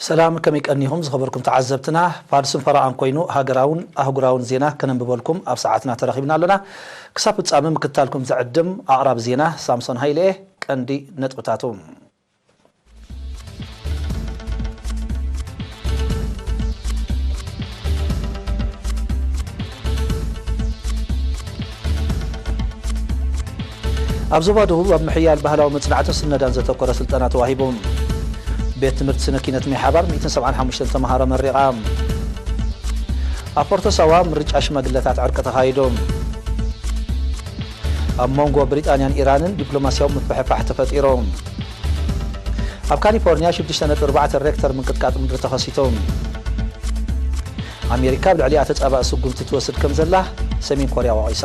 ሰላም፣ ከመይ ቀኒኹም ዝኸበርኩም ተዓዘብትና? ፋድስን ፈረቓን ኮይኑ ሃገራውን ኣህጉራውን ዜና ከነንብበልኩም ኣብ ሰዓትና ተረኺብና ኣለና። ክሳብ ፍጻመ ምክትታልኩም ዝዕድም ኣቕራቢ ዜና ሳምሶን ሃይለ። ቀንዲ ነጥብታቱ። ኣብ ዞባ ደቡብ ኣብ ምሕያል ባህላዊ መጽናዕትን ስነዳን ዘተኮረ ስልጠና ተዋሂቡ። ቤት ትምህርቲ ስነ ኪነት ማይ ሓባር ሚእትን ሰብዓን ሓሙሽተን ተምሃሮ መሪቓ። ኣብ ፎርቶ ሳዋ ምርጫ ሽማግለታት ዕርቂ ተኻይዱ። ኣብ መንጎ ብሪጣንያን ኢራንን ዲፕሎማስያዊ ምፍሕፋሕ ተፈጢሩ። ኣብ ካሊፎርኒያ ሽዱሽተ ነጥቢ ኣርባዕተ ሬክተር ምንቅጥቃጥ ምድሪ ተኸሲቱ። ኣሜሪካ ኣብ ልዕሊኣ ተጻባኢ ስጉምቲ ትወስድ ከም ዘላ ሰሜን ኮርያ ወቒሳ።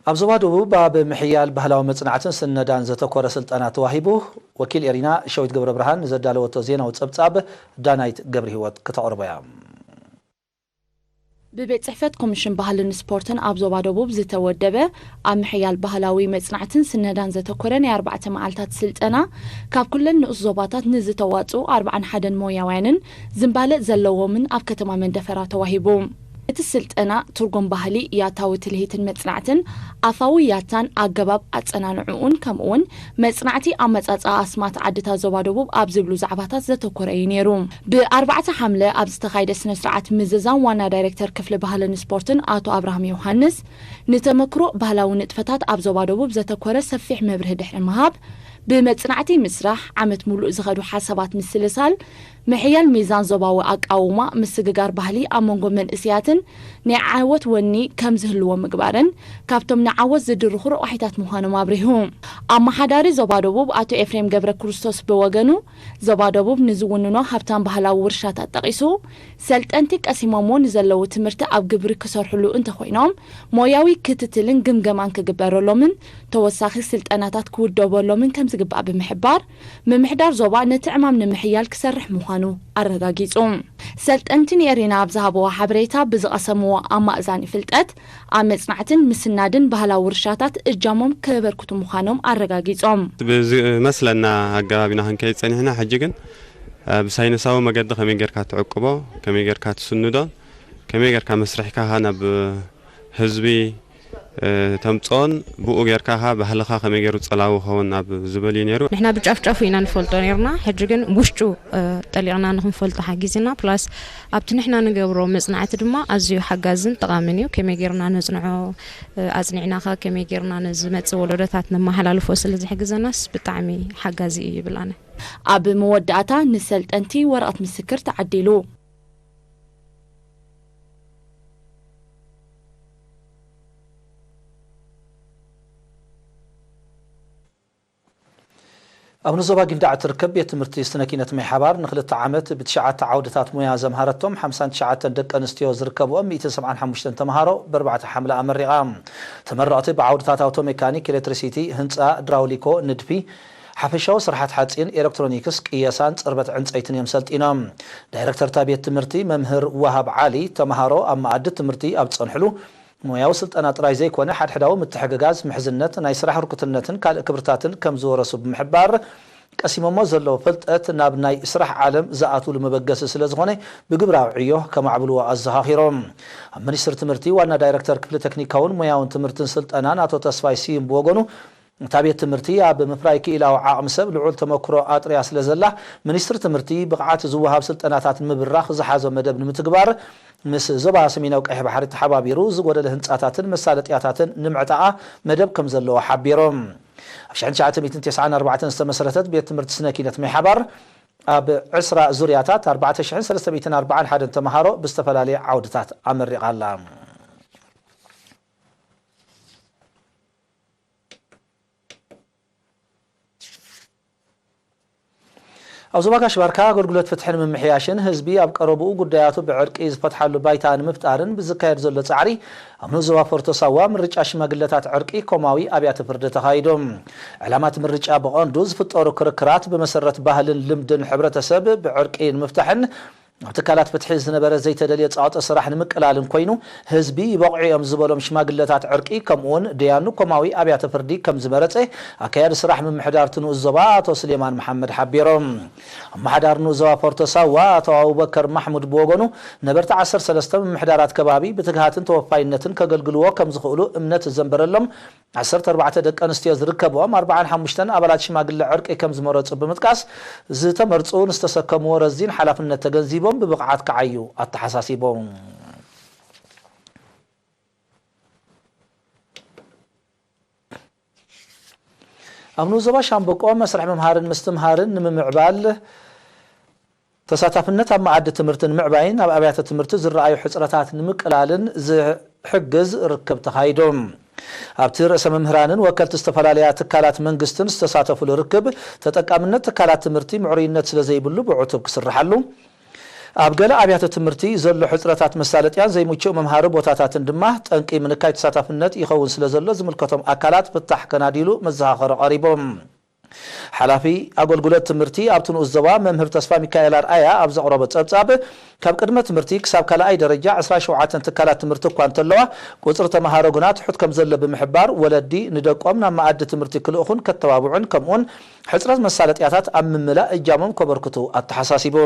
ኣብ ዞባ ደቡብ ኣብ ምሕያል ባህላዊ መጽናዕትን ስነዳን ዘተኮረ ስልጠና ተዋሂቡ። ወኪል ኤሪና ሸዊት ገብረ ብርሃን ንዘዳለወቶ ዜናዊ ጸብጻብ ዳናይት ገብረ ህይወት ከተቕርቦ እያ። ብቤት ጽሕፈት ኮሚሽን ባህልን ስፖርትን ኣብ ዞባ ደቡብ ዝተወደበ ኣብ ምሕያል ባህላዊ መጽናዕትን ስነዳን ዘተኮረ ናይ ኣርባዕተ መዓልታት ስልጠና፣ ካብ ኩለን ንኡስ ዞባታት ንዝተዋጽኡ ኣርባዓን ሓደን ሞያውያንን ዝንባለ ዘለዎምን ኣብ ከተማ መንደፈራ ተዋሂቡ። እቲ ስልጠና ትርጉም ባህሊ፣ ያታዊ ትልሂትን መጽናዕትን፣ ኣፋዊ ያታን ኣገባብ ኣጸናንዕኡን፣ ከምኡውን መጽናዕቲ ኣመጻጽኣ ኣስማት ዓድታት ዞባ ደቡብ ኣብ ዝብሉ ዛዕባታት ዘተኮረ እዩ ነይሩ። ብኣርባዕተ ሓምለ ኣብ ዝተኻየደ ስነ ስርዓት ምዝዛም ዋና ዳይሬክተር ክፍሊ ባህልን ስፖርትን ኣቶ ኣብርሃም ዮሃንስ፣ ንተመክሮ ባህላዊ ንጥፈታት ኣብ ዞባ ደቡብ ዘተኮረ ሰፊሕ መብርሂ ድሕሪ ምሃብ፣ ብመጽናዕቲ ምስራሕ፣ ዓመት ሙሉእ ዝኸዱ ሓሳባት ምስልሳል፣ ምሕያል ሚዛን ዞባዊ ኣቃውማ፣ ምስግጋር ባህሊ ኣብ መንጎ መንእሰያትን ናይ ዓወት ወኒ ከም ዝህልዎ ምግባርን፣ ካብቶም ንዓወት ዝድርኹ ረቋሒታት ምዃኖም ኣብሪሁ። ኣመሓዳሪ ዞባ ደቡብ ኣቶ ኤፍሬም ገብረ ክርስቶስ ብወገኑ፣ ዞባ ደቡብ ንዝውንኖ ሃብታም ባህላዊ ውርሻታት ጠቒሱ፣ ሰልጠንቲ ቀሲሞሞ ንዘለዉ ትምህርቲ ኣብ ግብሪ ክሰርሕሉ እንተኾይኖም፣ ሞያዊ ክትትልን ግምገማን ክግበረሎምን ተወሳኺ ስልጠናታት ክውደበሎምን ከም ዝግባእ ብምሕባር፣ ምምሕዳር ዞባ ነቲ ዕማም ንምሕያል ክሰርሕ ምዃኑ ኣረጋጊጹ። ሰልጠንቲ ንኤሪና ኣብ ዝሃብዎ ሓበሬታ፣ ብዝቐሰምዎ ኣማእዛኒ ፍልጠት፣ ኣብ መጽናዕትን ምስናድን ባህላዊ ውርሻታት እጃሞም ከበርክቱ ምዃኖም ኣረጋጊጾም። ብዝመስለና ኣገባብ ኢና ክንከይድ ጸኒሕና። ሕጂ ግን፣ እ፣ ብሳይንሳዊ መገዲ ከመይ ጌርካ ትዕቅቦ፣ ከመይ ጌርካ ትስንዶ፣ ከመይ ጌርካ መስርሕካ ናብ ህዝቢ፣ እ፣ ተምጽኦን ብኡ ጌርካ ኸኣ ባህልኻ ከመይ ገይሩ ጸላዊ ክኸውን ኣብ ዝብል እዩ ነይሩ። ንሕና ብጫፍ ጫፉ ኢና ንፈልጦ ነይርና። ሕጂ ግን ውሽጡ፣ እ፣ ጠሊቕና ንኽንፈልጦ ሓጊዝና። ፕላስ ኣብቲ ንሕና ንገብሮ መጽናዕቲ ድማ ኣዝዩ ሓጋዝን ጠቓምን እዩ። ከመይ ጌርና ነጽንዖ፣ እ፣ ኣጽኒዕና ኸኣ ከመይ ጌርና ንዝመጽእ ወለዶታት ነመሓላልፎ ስለ ዝሕግዘናስ ብጣዕሚ ሓጋዚ እዩ ይብል ኣነ። ኣብ መወዳእታ ንሰልጠንቲ ወረቐት ምስክር ተዓዲሉ። ኣብ ንዞባ ጊንዳዕ እትርከብ ቤት ትምህርቲ ስነ ኪነት ማይ ሓባር ንክልተ ዓመት ብትሽዓተ ዓውድታት ሞያ ዘምሃረቶም ሓምሳን ትሽዓተን ደቂ ኣንስትዮ ዝርከብኦም ሚእትን ሰብዓን ሓሙሽተን ተምሃሮ ብኣርባዕተ ሓምለ ኣመሪቓ። ተመረቕቲ ብዓውድታት ኣውቶ ሜካኒክ፣ ኤሌክትሪሲቲ፣ ህንፃ፣ ድራውሊኮ፣ ንድፊ፣ ሓፈሻዊ ስርሓት ሓፂን፣ ኤሌክትሮኒክስ፣ ቅየሳን ፅርበት ዕንፀይትን እዮም ሰልጢኖም። ዳይሬክተር እታ ቤት ትምህርቲ መምህር ዋሃብ ዓሊ፣ ተምሃሮ ኣብ መኣዲ ትምህርቲ ኣብ ዝፀንሕሉ ሞያዊ ስልጠና ጥራይ ዘይኮነ፣ ሓድሕዳዊ ምትሕግጋዝ፣ ምሕዝነት፣ ናይ ስራሕ ህርኩትነትን ካልእ ክብርታትን ከም ዝወረሱ ብምሕባር፣ ቀሲሞሞ ዘለዉ ፍልጠት ናብ ናይ ስራሕ ዓለም ዝኣትውሉ መበገሲ ስለ ዝኾነ፣ ብግብራዊ ዕዮ ከማዕብልዎ ኣዘኻኺሮም። ኣብ ሚኒስትሪ ትምህርቲ ዋና ዳይረክተር ክፍሊ ቴክኒካውን ሞያውን ትምህርትን ስልጠናን ኣቶ ተስፋይ ስዩም ብወገኑ፣ እታ ቤት ትምህርቲ ኣብ ምፍራይ ክኢላዊ ዓቕሚ ሰብ ልዑል ተመክሮ ኣጥርያ ስለ ዘላ፣ ሚኒስትሪ ትምህርቲ ብቕዓት ዝወሃብ ስልጠናታት ንምብራኽ ዝሓዞ መደብ ንምትግባር፣ ምስ ዞባ ሰሜናዊ ቀይሕ ባሕሪ ተሓባቢሩ ዝጎደለ ህንጻታትን መሳለጥያታትን ንምዕጣቓ መደብ ከም ዘለዎ ሓቢሮም። ኣብ ሽሕን ትሽዓተ ሚእትን ተስዓን ኣርባዕተን ዝተመስረተት ቤት ትምህርቲ ስነ ኪነት ማይ ሓባር፣ ኣብ ዕስራ ዙርያታት ኣርባዕተ ሽሕን ሰለስተ ሚእትን ኣርባዓን ሓደን ተምሃሮ ብዝተፈላለየ ዓውድታት ኣመሪቓ ኣላ። ኣብ ዞባ ጋሽ ባርካ ኣገልግሎት ፍትሒ ንምምሕያሽን ህዝቢ ኣብ ቀረብኡ ጉዳያቱ ብዕርቂ ዝፈትሓሉ ባይታ ንምፍጣርን ብዝካየድ ዘሎ ጻዕሪ፣ ኣብ ንኡስ ዞባ ፎርቶ ሳዋ ምርጫ ሽማግለታት ዕርቂ ኮማዊ ኣብያተ ፍርዲ ተኻይዱ። ዕላማ እቲ ምርጫ ብቐንዱ ዝፍጠሩ ክርክራት ብመሰረት ባህልን ልምድን ሕብረተሰብ ብዕርቂ ንምፍታሕን ኣብ ትካላት ፍትሒ ዝነበረ ዘይተደልየ ጸቕጢ ስራሕ ንምቅላልን ኮይኑ፣ ህዝቢ ይበቕዑ እዮም ዝበሎም ሽማግለታት ዕርቂ፣ ከምኡውን ደያኑ ኮማዊ ኣብያተ ፍርዲ ከም ዝመረጸ ኣካያዲ ስራሕ ምምሕዳር እቲ ንኡስ ዞባ ኣቶ ስሌማን መሓመድ ሓቢሮም። ኣመሓዳሪ ንኡስ ዞባ ፎርቶ ሳዋ ኣቶ ኣቡበከር ማሕሙድ ብወገኑ፣ ነበርቲ ዓሰርተ ሰለስተ ምምሕዳራት ከባቢ ብትግሃትን ተወፋይነትን ከገልግልዎ ከም ዝኽእሉ እምነት ዘንበረሎም ዓሰርተ ኣርባዕተ ደቂ ኣንስትዮ ዝርከብኦም ኣርባዓን ሓሙሽተን ኣባላት ሽማግለ ዕርቂ ከም ዝመረጹ ብምጥቃስ፣ ዝተመርጹ ንዝተሰከምዎ ረዚን ሓላፍነት ተገንዚቦም ብብቕዓት ክዓዩ ኣተሓሳሲቦም። ኣብ ንኡስ ዞባ ሻምበቆ መስርሕ ምምሃርን ምስትምሃርን ንምምዕባል፣ ተሳታፍነት ኣብ መኣዲ ትምህርቲ ንምዕባይን ኣብ ኣብያተ ትምህርቲ ዝረኣዩ ሕጽረታት ንምቅላልን ዝሕግዝ ርክብ ተኻይዱ። ኣብቲ ርእሰ መምህራንን ወከልቲ ዝተፈላለያ ትካላት መንግስትን ዝተሳተፉሉ ርክብ፣ ተጠቃምነት ትካላት ትምህርቲ ምዕሩይነት ስለ ዘይብሉ ብዕቱብ ክስርሓሉ፣ ኣብ ገለ ኣብያተ ትምህርቲ ዘሎ ሕጽረታት መሳለጥያን ዘይምቹእ መምሃሪ ቦታታትን ድማ ጠንቂ ምንካይ ተሳታፍነት ይኸውን ስለ ዘሎ ዝምልከቶም ኣካላት ፍታሕ ከናድይሉ መዘኻኸሪ ቀሪቦም። ሓላፊ ኣገልግሎት ትምህርቲ ኣብቲ ንኡስ ዞባ መምህር ተስፋ ሚካኤል ኣርኣያ ኣብ ዘቕረቦ ጸብጻብ፣ ካብ ቅድመ ትምህርቲ ክሳብ ካልኣይ ደረጃ ዕስራን ሸውዓተን ትካላት ትምህርቲ እኳ እንተለዋ፣ ቁጽሪ ተመሃሮ ግና ትሑት ከም ዘሎ ብምሕባር፣ ወለዲ ንደቆም ናብ መኣዲ ትምህርቲ ክልእኹን ከተባብዑን ከምኡውን ሕጽረት መሳለጥያታት ኣብ ምምላእ እጃሞም ከበርክቱ ኣተሓሳሲቡ።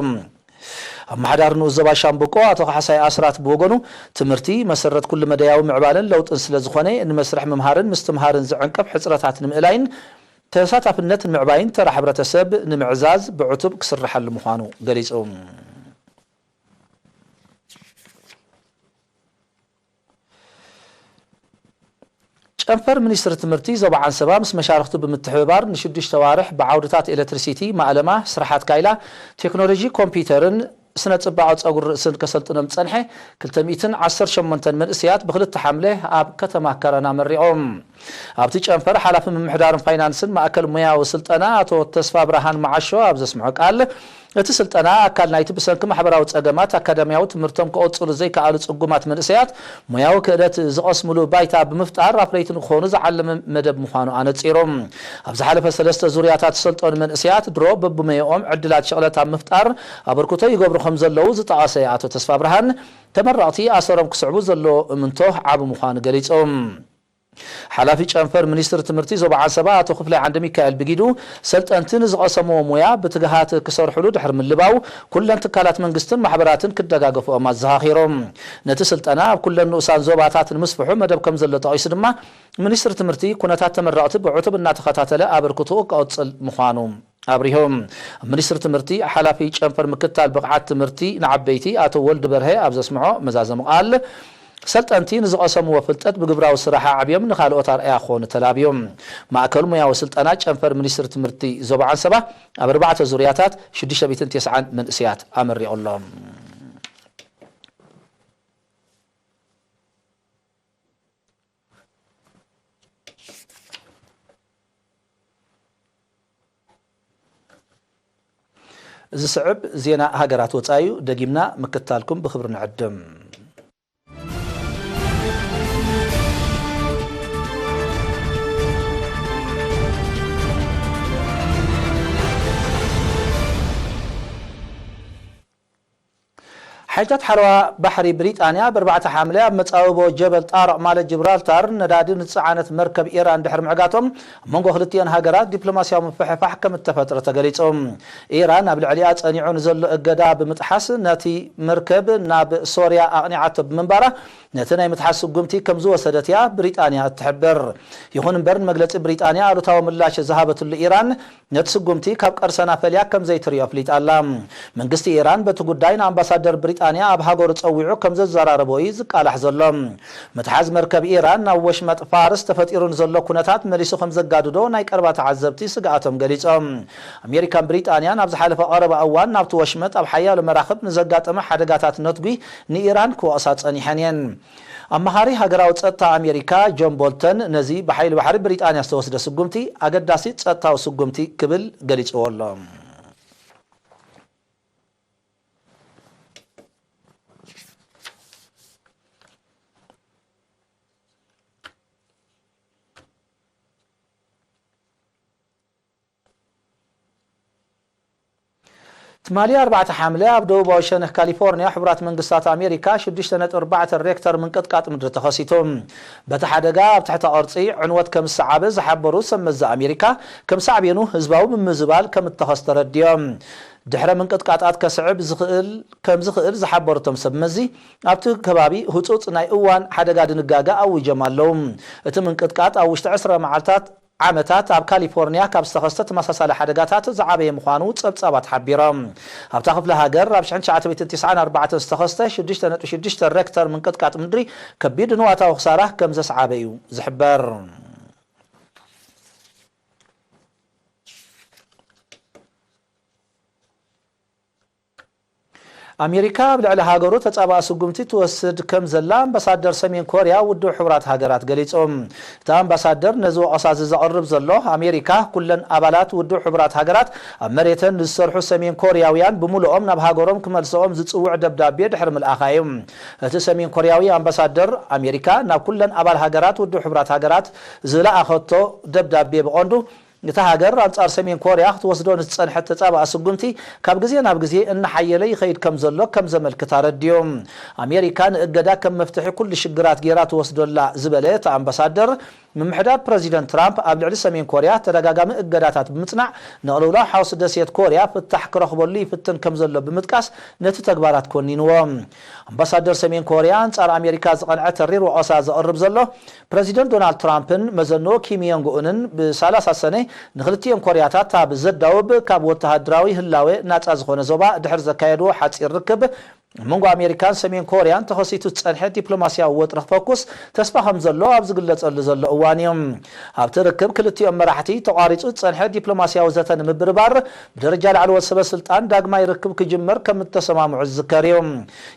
ኣመሓዳሪ ንኡስ ዞባ ሻምብቆ ኣቶ ካሕሳይ ኣስራት ብወገኑ፣ ትምህርቲ መሰረት ኩሉ መዳያዊ ምዕባለን ለውጥን ስለ ዝኾነ፣ ንመስርሕ ምምሃርን ምስትምሃርን ዝዕንቅፍ ሕጽረታት ንምእላይን ተሳታፍነት ንምዕባይን ተራ ሕብረተሰብ ንምዕዛዝ ብዕቱብ ክስርሓሉ ምዃኑ ገሊጹ። ጨንፈር ሚኒስትሪ ትምህርቲ ዞባ ዓንሰባ ምስ መሻርኽቱ ብምትሕብባር ንሽዱሽተ ዋርሕ ብዓውድታት ኤሌክትሪሲቲ፣ ማእለማ፣ ስራሓት ካይላ፣ ቴክኖሎጂ ኮምፒውተርን ስነ ጽባቐ ጸጉሪ ርእስን ከሰልጥኖም ዝጸንሐ ክልተ ሚእትን ዓሰርተ ሸሞንተን መንእሰያት ብክልተ ሓምለ ኣብ ከተማ ከረን ኣመሪቖም። ኣብቲ ጨንፈር ሓላፊ ምምሕዳርን ፋይናንስን ማእከል ሞያዊ ስልጠና ኣቶ ተስፋ ብርሃን መዓሾ ኣብ ዘስምዖ ቃል፣ እቲ ስልጠና ኣካል ናይቲ ብሰንኪ ማሕበራዊ ጸገማት ኣካዳሚያዊ ትምህርቶም ክቕጽሉ ዘይከኣሉ ጽጉማት መንእሰያት ሞያዊ ክእለት ዝቐስምሉ ባይታ ብምፍጣር ኣፍረይቲ ንክኾኑ ዝዓለመ መደብ ምዃኑ ኣነጺሩ። ኣብ ዝሓለፈ ሰለስተ ዙርያታት ዝሰልጠኑ መንእሰያት ድሮ በብሞያኦም ዕድላት ሽቕለት ኣብ ምፍጣር ኣበርክቶ ይገብሩ ከም ዘለዉ ዝጠቐሰ ኣቶ ተስፋ ብርሃን፣ ተመረቕቲ ኣሰሮም ክስዕቡ ዘለዎ እምንቶ ዓቢ ምዃኑ ገሊጹ። ሓላፊ ጨንፈር ሚኒስትሪ ትምህርቲ ዞባ ዓንሰባ ኣቶ ክፍላይ ዓንደ ሚካኤል ብጊዱ፣ ሰልጠንቲ ንዝቐሰምዎ ሞያ ብትግሃት ክሰርሕሉ ድሕሪ ምልባው፣ ኩለን ትካላት መንግስትን ማሕበራትን ክደጋገፍኦም ኣዘኻኺሮም። ነቲ ስልጠና ኣብ ኩለን ንኡሳን ዞባታት ንምስፍሑ መደብ ከም ዘሎ ጠቒሱ ድማ፣ ሚኒስትሪ ትምህርቲ ኩነታት ተመረቕቲ ብዕቱብ እናተኸታተለ ኣበርክትኡ ክቕጽል ምዃኑ ኣብሪሆም። ኣብ ሚኒስትሪ ትምህርቲ ሓላፊ ጨንፈር ምክታል ብቕዓት ትምህርቲ ንዓበይቲ ኣቶ ወልዱ በርሀ ኣብ ዘስምዖ መዛዘሚ ቃል፣ ሰልጠንቲ ንዝቐሰምዎ ፍልጠት ብግብራዊ ስራሕ ኣዕብዮም ንኻልኦት ኣርኣያ ክኾኑ ተላብዮም። ማእከል ሞያዊ ስልጠና ጨንፈር ሚኒስትሪ ትምህርቲ ዞባ ዓንሰባ ኣብ ኣርባዕተ ዙርያታት ሽዱሽተ ሚእትን ተስዓን መንእሰያት ኣመሪቑሎም። ዝስዕብ ዜና ሃገራት ወጻኢ እዩ። ደጊምና ምክታልኩም ብኽብሪ ንዕድም። ሓይልታት ሓለዋ ባሕሪ ብሪጣንያ ብ ኣርባዕተ ሓምለ ኣብ መጻብቦ ጀበል ጣርቕ ማለት ጅብራልታር ነዳዲ ንዝጸዓነት መርከብ ኢራን ድሕሪ ምዕጋቶም፣ ኣብ መንጎ ክልቲኤን ሃገራት ዲፕሎማስያዊ ምፍሕፋሕ ከም እተፈጥረ ተገሊጹ። ኢራን ኣብ ልዕሊኣ ጸኒዑ ንዘሎ እገዳ ብምጥሓስ፣ ነቲ መርከብ ናብ ሶርያ ኣቕኒዓቶ ብምንባራ፣ ነቲ ናይ ምትሓዝ ስጉምቲ ከም ዝወሰደት እያ ብሪጣንያ እትሕብር። ይኹን እምበር፣ ንመግለጺ ብሪጣንያ ኣሉታዊ ምላሽ ዝሃበትሉ ኢራን፣ ነቲ ስጉምቲ ካብ ቀርሰና ፈልያ ከም ዘይትርእዮ ኣፍሊጣ ኣላ። መንግስቲ ኢራን በቲ ጉዳይ ንኣምባሳደር ብሪጣንያ ኣብ ሃገሩ ጸዊዑ ከም ዘዘራረቦ እዩ ዝቃላሕ ዘሎ። ምትሓዝ መርከብ ኢራን ናብ ወሽመጥ ፋርስ ተፈጢሩ ንዘሎ ኩነታት መሊሱ ከም ዘጋድዶ ናይ ቀረባ ተዓዘብቲ ስግኣቶም ገሊጾም። ኣሜሪካን ብሪጣንያን ኣብ ዝሓለፈ ቀረባ እዋን ናብቲ ወሽመጥ ኣብ ሓያሎ መራኽብ ንዘጋጠመ ሓደጋታት ነትጒ ንኢራን ክወቕሳ ጸኒሐን እየን። ኣማኻሪ ሃገራዊ ጸጥታ ኣሜሪካ ጆን ቦልተን ነዚ ብሓይሊ ባሕሪ ብሪጣንያ ዝተወስደ ስጉምቲ ኣገዳሲ ጸጥታዊ ስጉምቲ ክብል ገሊጽዎ ኣሎ። ትማሊ ኣርባዕተ ሓምለ ኣብ ደቡባዊ ሸነኽ ካሊፎርኒያ ሕቡራት መንግስታት ኣሜሪካ ሽዱሽተ ነጥቢ ኣርባዕተ ሬክተር ምንቅጥቃጥ ምድሪ ተኸሲቱ። በቲ ሓደጋ ኣብ ትሕተ ቅርጺ ዕንወት ከም ዝሰዓበ ዝሓበሩ ሰብ መዚ ኣሜሪካ፣ ከም ሳዕቤኑ ህዝባዊ ምምዝባል ከም እተኸስተ ረድዮም። ድሕረ ምንቅጥቃጣት ከስዕብ ዝኽእል ከም ዝኽእል ዝሓበሩ እቶም ሰብ መዚ፣ ኣብቲ ከባቢ ህጹጽ ናይ እዋን ሓደጋ ድንጋገ ኣዊጆም ኣለዉ። እቲ ምንቅጥቃጥ ኣብ ውሽጢ ዕስራ መዓልታት ዓመታት ኣብ ካሊፎርኒያ ካብ ዝተኸስተ ተመሳሳሊ ሓደጋታት ዝዓበየ ምዃኑ ጸብጻባት ሓቢሮም። ኣብታ ክፍለ ሃገር ኣብ ሽሕን ትሽዓተ ሚእትን ትስዓን ኣርባዕተን ዝተኸስተ ሽዱሽተ ነጥቢ ሽዱሽተ ሬክተር ምንቅጥቃጥ ምድሪ ከቢድ ንዋታዊ ክሳራ ከም ዘስዓበ እዩ ዝሕበር። ኣሜሪካ ኣብ ልዕሊ ሃገሩ ተጻባኢ ስጉምቲ ትወስድ ከም ዘላ ኣምባሳደር ሰሜን ኮርያ ውድብ ሕቡራት ሃገራት ገሊጹ። እቲ ኣምባሳደር ነዚ ወቐሳ እዚ ዘቕርብ ዘሎ፣ ኣሜሪካ ኩለን ኣባላት ውድብ ሕቡራት ሃገራት ኣብ መሬተን ንዝሰርሑ ሰሜን ኮርያውያን ብምሉኦም ናብ ሃገሮም ክመልስኦም ዝጽውዕ ደብዳቤ ድሕሪ ምልኣኻ እዩ። እቲ ሰሜን ኮርያዊ ኣምባሳደር፣ ኣሜሪካ ናብ ኩለን ኣባል ሃገራት ውድብ ሕቡራት ሃገራት ዝለኣኸቶ ደብዳቤ ብቐንዱ እታ ሃገር ኣንጻር ሰሜን ኮርያ ክትወስዶ ንዝጸንሐት ተጻባኢ ስጉምቲ ካብ ግዜ ናብ ግዜ እናሓየለ ይኸይድ ከም ዘሎ ከም ዘመልክት ኣረድዩ። ኣሜሪካ ንእገዳ ከም መፍትሒ ኩሉ ሽግራት ጌራ ትወስዶ ኣላ ዝበለ እቲ ኣምባሳደር፣ ምምሕዳር ፕረዚደንት ትራምፕ ኣብ ልዕሊ ሰሜን ኮርያ ተደጋጋሚ እገዳታት ብምጽናዕ ንቕልውላው ሓውሲ ደሴት ኮርያ ፍታሕ ክረኽበሉ ይፍትን ከም ዘሎ ብምጥቃስ ነቲ ተግባራት ኮኒንዎ። ኣምባሳደር ሰሜን ኮርያ ኣንጻር ኣሜሪካ ዝቐንዐ ተሪር ወቐሳ ዘቕርብ ዘሎ ፕረዚደንት ዶናልድ ትራምፕን መዘንኡ ኪም ዮንግ ኡንን ብሳላሳ ሰነ ንክልቲኦም ኮርያታት ኣብ ዘዳውብ ካብ ወተሃደራዊ ህላወ ናጻ ዝኾነ ዞባ ድሕሪ ዘካየድዎ ሓጺር ርክብ፣ ኣብ መንጎ ኣሜሪካን ሰሜን ኮርያን ተኸሲቱ ዝጸንሐ ዲፕሎማስያዊ ወጥሪ ክፈኩስ ተስፋ ከም ዘሎ ኣብ ዝግለጸሉ ዘሎ እዋን እዩ። ኣብቲ ርክብ ክልቲኦም መራሕቲ ተቋሪጹ ዝጸንሐ ዲፕሎማስያዊ ዘተ ንምብርባር ብደረጃ ላዕለዎት ሰበ ስልጣን ዳግማይ ርክብ ክጅመር ከም እተሰማምዑ ዝዝከር እዩ።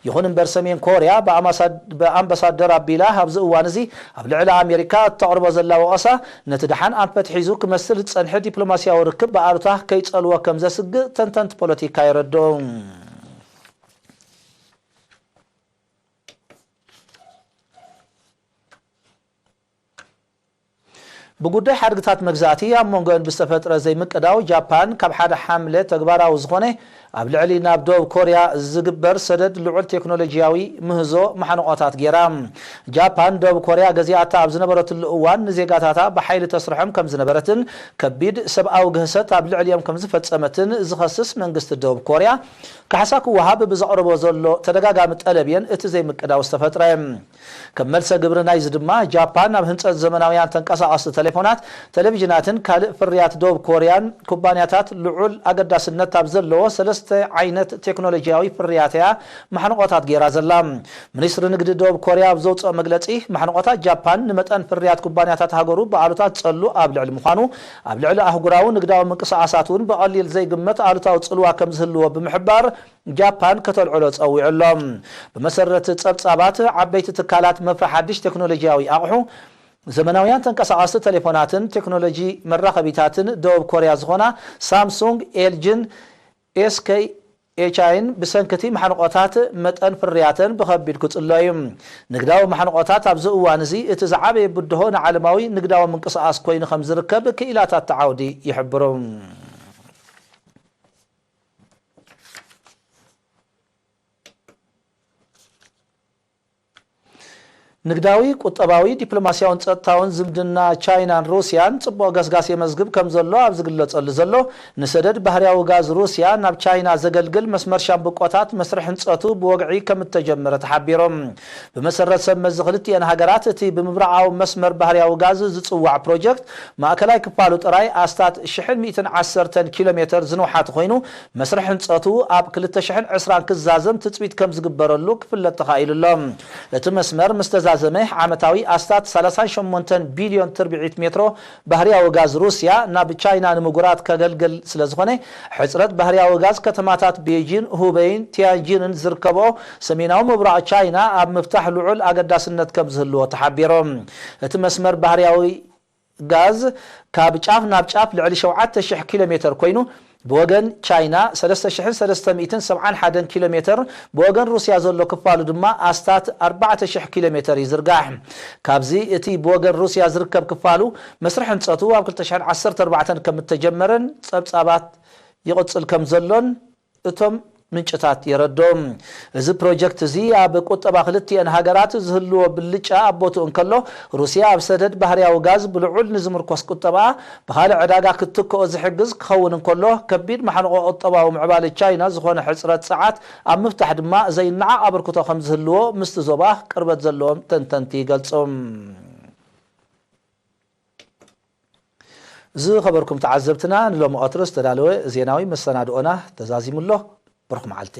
ይኹን እምበር ሰሜን ኮርያ ብኣምባሳድ-፣ ብኣምባሳደር ኣቢላ ኣብዚ እዋን እዚ ኣብ ልዕሊ ኣሜሪካ እተቕርቦ ዘላ ወቐሳ ነቲ ደሓን ኣንፈት ሒዙ ክመስል ዝጸንሐ ዲፕሎማስያዊ ርክብ ብኣሉታ ከይጸልዎ ከም ዘስግእ ተንተንቲ ፖለቲካ የረድኡ። ብጉዳይ ሓድግታት መግዛእቲ ኣብ መንጎአን ብዝተፈጥረ ዘይምቅዳው፣ ጃፓን ካብ ሓደ ሓምለ ተግባራዊ ዝኾነ ኣብ ልዕሊ ናብ ደቡብ ኮርያ ዝግበር ሰደድ ልዑል ቴክኖሎጂያዊ ምህዞ ማሕንቖታት ገይራ። ጃፓን ደቡብ ኮርያ ገዚኣታ ኣብ ዝነበረትሉ እዋን ንዜጋታታ ብሓይሊ ተስርሖም ከም ዝነበረትን ከቢድ ሰብኣዊ ግህሰት ኣብ ልዕሊኦም ከም ዝፈጸመትን ዝኸስስ መንግስቲ ደቡብ ኮርያ፣ ካሕሳ ክወሃብ ብዘቕርቦ ዘሎ ተደጋጋሚ ጠለብ እየን እቲ ዘይምቅዳው ዝተፈጥረ። ከም መልሰ ግብሪ ናይዚ ድማ፣ ጃፓን ኣብ ህንጸት ዘመናውያን ተንቀሳቐስቲ ቴሌፎናት፣ ቴሌቪዥናትን ካልእ ፍርያት ደቡብ ኮርያን ኩባንያታት ልዑል ኣገዳስነት ኣብ ዘለዎ ሰለስተ ዓይነት ቴክኖሎጂያዊ ፍርያት እያ ማሕንቖታት ገይራ ዘላ። ሚኒስትሪ ንግዲ ደቡብ ኮርያ ኣብ ዘውጽኦ መግለጺ፣ ማሕንቖታት ጃፓን ንመጠን ፍርያት ኩባንያታት ሃገሩ ብኣሉታ ዝጸሉ ኣብ ልዕሊ ምዃኑ፣ ኣብ ልዕሊ ኣህጉራዊ ንግዳዊ ምንቅስቓሳት እውን ብቐሊል ዘይግመት ኣሉታዊ ጽልዋ ከም ዝህልዎ ብምሕባር፣ ጃፓን ከተልዕሎ ጸዊዑ ኣሎ። ብመሰረት ጸብጻባት፣ ዓበይቲ ትካላት መፍረ ሓድሽ ቴክኖሎጂያዊ ኣቕሑ፣ ዘመናውያን ተንቀሳቐስቲ ቴሌፎናትን ቴክኖሎጂ መራኸቢታትን ደቡብ ኮርያ ዝኾና ሳምሱንግ፣ ኤልጂን ኤስኬ ኤችኣይን ብሰንኪ እቲ ማሕንቆታት መጠን ፍርያተን ብኸቢድ ክጽሎ እዩ። ንግዳዊ ማሕንቆታት ኣብዚ እዋን እዚ እቲ ዝዓበየ ብድሆ ንዓለማዊ ንግዳዊ ምንቅስቓስ ኮይኑ ከም ዝርከብ ክኢላታት እቲ ዓውዲ ይሕብሩ። ንግዳዊ፣ ቁጠባዊ፣ ዲፕሎማስያውን ጸጥታውን ዝምድና ቻይናን ሩስያን ጽቡቕ ገስጋስ የመዝግብ ከም ዘሎ ኣብ ዝግለጸሉ ዘሎ፣ ንሰደድ ባህርያዊ ጋዝ ሩስያ ናብ ቻይና ዘገልግል መስመር ሻምብቆታት መስርሕ ህንጸቱ ብወግዒ ከም እተጀመረ ተሓቢሩ። ብመሰረት ሰብ መዚ ክልቲኤን ሃገራት፣ እቲ ብምብራቓዊ መስመር ባህርያዊ ጋዝ ዝጽዋዕ ፕሮጀክት ማእከላይ ክፋሉ ጥራይ ኣስታት ሽሕን ሚእትን ዓሰርተን ኪሎ ሜተር ዝንውሓት ኮይኑ፣ መስርሕ ህንጸቱ ኣብ ክልተ ሽሕን ዕስራን ክዛዘም ትጽቢት ከም ዝግበረሉ ክፍለጥ ተኻኢሉ ኣሎ። እቲ መስመር ምስ ተዛዘመ፣ ዓመታዊ ኣስታት ሰላሳን ሸሞንተን ቢልዮን ትርብዒት ሜትሮ ባህርያዊ ጋዝ ሩስያ ናብ ቻይና ንምጉራት ከገልግል ስለ ዝኾነ፣ ሕጽረት ባህርያዊ ጋዝ ከተማታት ቤጂን፣ ሁበይን ቲያንጂንን ዝርከብኦ ሰሜናዊ ምብራቕ ቻይና ኣብ ምፍታሕ ልዑል ኣገዳስነት ከም ዝህልዎ ተሓቢሩ። እቲ መስመር ባህርያዊ ጋዝ ካብ ጫፍ ናብ ጫፍ ልዕሊ ሸውዓተ ሽሕ ኪሎ ሜተር ኮይኑ፣ ብወገን ቻይና ሰለስተ ሽሕን ሰለስተ ሚእትን ሰብዓን ሓደን ኪሎ ሜተር፣ ብወገን ሩስያ ዘሎ ክፋሉ ድማ ኣስታት ኣርባዕተ ሽሕ ኪሎ ሜተር ይዝርጋሕ። ካብዚ እቲ ብወገን ሩስያ ዝርከብ ክፋሉ መስርሕ ህንጸቱ ኣብ ክልተ ሽሕን ዓሰርተ ኣርባዕተን ከም እተጀመረን ጸብጻባት ይቕጽል ከም ዘሎን እቶም ምንጭታት የረድኡ። እዚ ፕሮጀክት እዚ ኣብ ቁጠባ ክልቲኤን ሃገራት ዝህልዎ ብልጫ ኣብ ቦትኡ እንከሎ፣ ሩስያ ኣብ ሰደድ ባህርያዊ ጋዝ ብልዑል ንዝምርኮስ ቁጠባ ብኻልእ ዕዳጋ ክትክኦ ዝሕግዝ ክኸውን እንከሎ፣ ከቢድ ማሕንቆ ቁጠባዊ ምዕባለ ቻይና ዝኾነ ሕጽረት ጸዓት ኣብ ምፍታሕ ድማ ዘይነዓቕ ኣበርክቶ ከም ዝህልዎ ምስቲ ዞባ ቅርበት ዘለዎም ተንተንቲ ይገልጹ። ዝኸበርኩም ተዓዘብትና፣ ንሎሚ ቀትሪ ዝተዳለወ ዜናዊ መሰናድኦና ተዛዚሙ ኣሎ። ብሩኽ መዓልቲ።